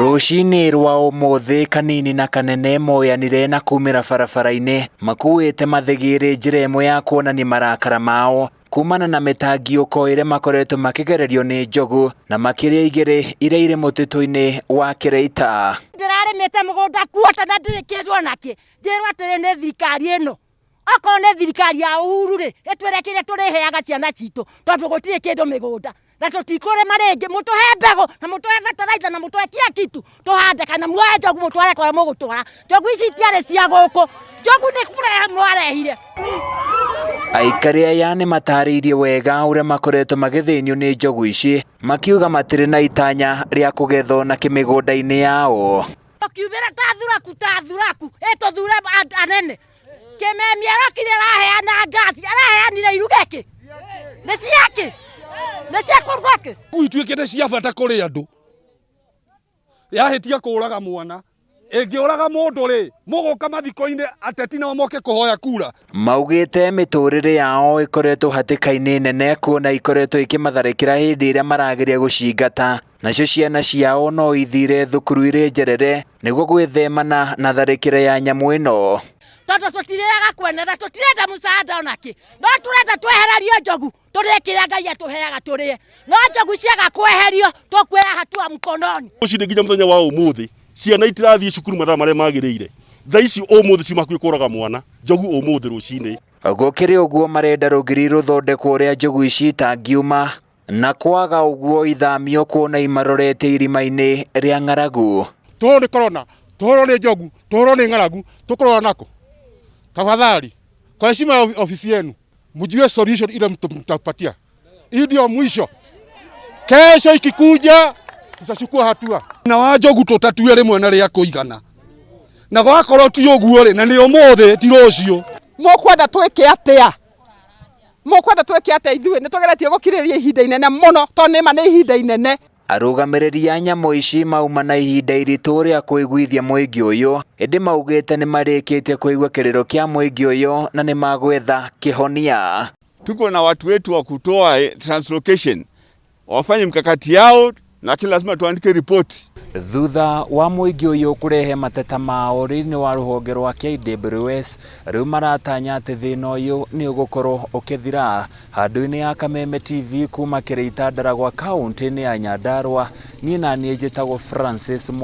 Rũcinĩ rwa ũmũthĩ kanini na kanene moyanire na kumĩra barabara-inĩ makuĩte mathĩgĩrĩ njĩra ĩmwe ya kuonania marakara mao kumana na mĩtangiũko ĩrĩa makoretwo makĩgererio nĩ njogu na makĩria igĩrĩ iria irĩ mũtitũ-inĩ wa Kĩrĩita. Ndĩrarĩmĩte mũgũnda kuota na ndirĩ kĩndũ onakĩ, njĩrwo atĩrĩ nĩ thirikari ĩno, okorwo nĩ thirikari ya Uhuru rĩ, ĩtwĩre kĩrĩa tũrĩheaga ciana citũ tondũ gũtirĩ kĩndũ mĩgũnda na tũtikũrĩma rĩngĩ, mũtũhe mbegũ na mũtũhe fertilizer na mũtũhe kila kitu tũhande, kana muoe njogu mũtware kũrĩa mũgũtwara. Njogu ici itiarĩ cia gũkũ, njogu nĩ kũrehe mwarehire. Aikari aya nĩ matarĩirie wega ũrĩa makoretwo magĩthĩnio nĩ njogu ici, makiuga matirĩ na itanya rĩa kũgethwo na kĩmĩgũnda-inĩ yao. Tũkiumĩra ta thuraku ta thuraku, ĩ tũthure anene. Kĩmemia arokire araheana ngasi, araheanire iruge kĩ? Nĩ ciakĩ? Nĩ cia kũruga kĩ? Ituĩkĩte cia bata kũrĩ andũ. Yahĩtia kũraga mwana, ĩngĩũraga mũndũ rĩ, mũgũka mathiko-inĩ ateti nao moke kũhoya kura. Maugĩte mĩtũrĩre yao ĩkoretwo hatĩka-inĩ nene kuona ikoretwo ikĩmatharĩkĩra hĩndĩ ĩrĩa marageria gũcingata, nacio ciana ciao no ithire thukuru irĩ njerere nĩguo gwĩthemana na tharĩkĩra ya nyamũ ĩno. Tondũ tũtirĩaga kwene na tũtirenda mũcaada onakĩ, no tũrenda twehererio njogu tũrĩe kĩrĩa Ngai atũheaga tũrĩe, no njogu ciaga kweherio tũkuoya hatua mkononi. Rũcinĩ nginya mũthenya wa ũmũthĩ ciana itirathiĩ cukuru mathaa marĩa magĩrĩire. Thaa ici ũmũthĩ ciuma hakuhĩ kũraga mwana njogu ũmũthĩ rũcinĩ. Gũkĩrĩ ũguo marenda rũgiri rũthondekwo ũrĩa njogu ici itangiuma na kwaga ũguo ithamio kuona imarorete irima-inĩ rĩa ng'aragu. Tũhũrwo nĩ corona, tũhũrwo nĩ njogu, tũhũrwo nĩ ng'aragu, tũkũrora nako? Tafadhali, kwa heshima ya ofisi yenu, mjue solution ile mtapatia. Hii ndio mwisho. Kesho ikikuja tutachukua hatua. Na wa njogu tũtatue rĩmwe na rĩa kũigana. Na gwakorwo ti ũguo rĩ, na nĩ ũmũthĩ ti rũciũ. Mũkwenda twĩke atĩa? Mũkwenda twĩke atĩa ithuĩ? Nĩ tũgeretie gũkirĩrĩria ihinda inene mũno, tondũ nĩ ma nĩ ihinda inene. Arũgamĩrĩri a nyamũ ici mauma na ihinda iritũ rĩa kũiguithia mũingĩ ũyũ, ĩndĩ maugĩte nĩ marĩkĩtie kũigua kĩrĩro kĩa mũingĩ ũyũ na nĩ magwetha kĩhonia. Tuko na watu wetu wa kutoa translocation, wafanye mkakati yao, lakini lazima tuandike ripoti. Thutha wa mũingĩ ũyũ kũrehe mateta mao thĩinĩ wa rũhonge rwa KWS, rĩu maratanya atĩ thĩna ũyũ nĩ ũgũkorwo ũkĩthira. Handũ-inĩ ya Kameme TV kuma Kĩrĩita Ndaragwa kaũntĩ-inĩ ya Nyandarua, niĩ na niĩ njĩtagwo Francis.